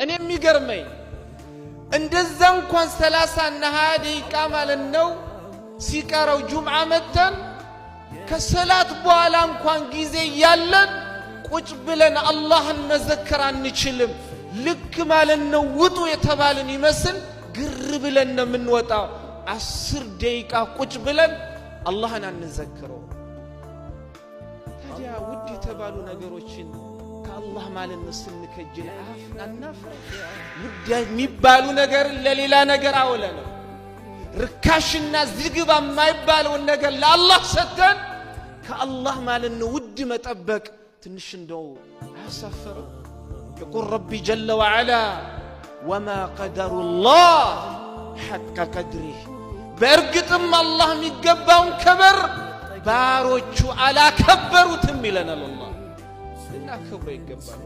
እኔ የሚገርመኝ እንደዛ እንኳን 30 እና 20 ደቂቃ ማለት ነው ሲቀረው ጁምዓ መተን ከሰላት በኋላ እንኳን ጊዜ እያለን ቁጭ ብለን አላህን መዘከር አንችልም። ልክ ማለት ነው ውጡ የተባልን ይመስል ግር ብለን ነው የምንወጣው። 10 ደቂቃ ቁጭ ብለን አላህን አንዘክረው። ታዲያ ውድ የተባሉ ነገሮችን ከአላህ ማለት ነው ስንከጅል አናፍር? ውድ የሚባሉ ነገርን ለሌላ ነገር አውለነው ርካሽና ዝግባ የማይባለውን ነገር ለአላህ ሰጥተን ከአላህ ማለት ነው ውድ መጠበቅ ትንሽ እንደው አያሳፍርም? يقول ربي جل وعلا وما قدروا الله حق قدره። በእርግጥም አላህ የሚገባውን ክብር ባሮቹ አላከበሩትም ይለናል። አላህ ልናከብረው ይገባል።